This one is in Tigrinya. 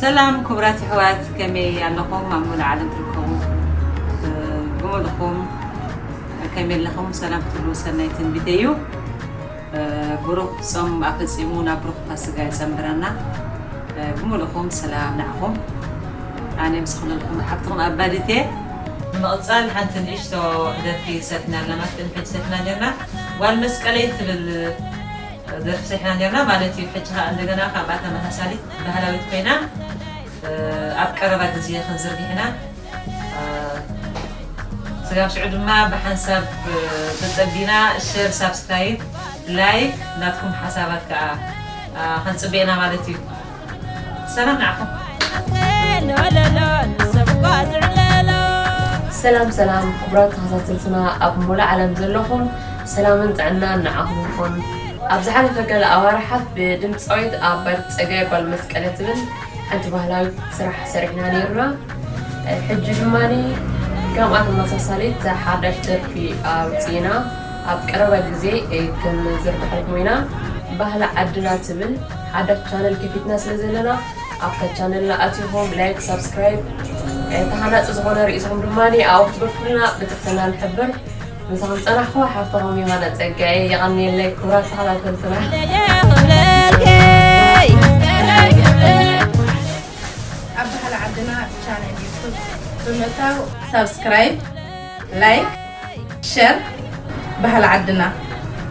ሰላም ክቡራት ኣሕዋት፣ ከመይ ኣለኹም? ኣብ ሙሉእ ዓለም ትርከቡ ብምሉኹም ከመይ ኣለኹም? ሰላም ክትብሉ ሰናይ ትንቢተይ እዩ። ብሩኽ ጾም ኣፈጺሙ ናብ ብሩኽ ፋሲጋ ይጸንብረና። ብምሉኹም ሰላም ንዓኹም። ኣነ ምስ ኩለልኩም ሓብትኹም ኣባዲት እየ። ብምቕጻል ሓንቲ ንእሽቶ ደርፊ ሰሪሕና ኣለና። ቅድሚ ሕጂ ሰሪሕና ኔርና። ጓል መስቀለይ ትብል ደርፊ ሰሪሕና ኔርና ማለት እዩ። ሕጂ ኸኣ እንደገና ካብኣ ተመሳሳሊት ባህላዊት ኮይና ኣብ ቀረባ ግዜ ክንዝርግሕ ኢና። ስጋብ ሽዑ ድማ ብሓንሳብ ተጸቢና ሸር፣ ሳብስክራይብ፣ ላይክ፣ ናትኩም ሓሳባት ከኣ ከንጽበ ኢና ማለት እዩ። ሰላም ንዓኹም። ሰላም ሰላም ክቡራት ተኸታተልትና ኣብ ሙሉእ ዓለም ዘለኹም ሰላምን ጥዕናን ንዓኹም ይኹን። ኣብ ዝሓለፈ ገለ ኣዋርሓት ብድምፃዊት ኣባዲት ጸጋይ ጓል መስቀለ ትብል ሓንቲ ባህላዊት ስራሕ ሰሪሕና ነይርና። ሕጂ ድማ ከምኣ ተመሳሳሊት ሓዳሽ ደርፊ ኣውፂእና ኣብ ቀረባ ግዜ ክንዝርግሐልኩም ኢና። ባህሊ ዓድና ትብል ሓዳሽ ቻነል ከፊትና ስለ ዘለና ኣብታ ቻነልና ኣቲኹም ላይክ፣ ሳብስክራይብ፣ ተሃናፂ ዝኾነ ርእስኹም ድማ ኣብኡ ክትገድፉልና ብትሕትና ንሕብር። ምሳኹም ጸናሕኩ ሓፍትኹም ዮሃና ጸጋየ። የቐንየለይ ክቡራት ተኸታተልትና። ኣብ ባህሊ ዓድና ቻነል ዩቱብ ብምእታው ሳብስክራይብ፣ ላይክ፣ ሸር ባህሊ ዓድና።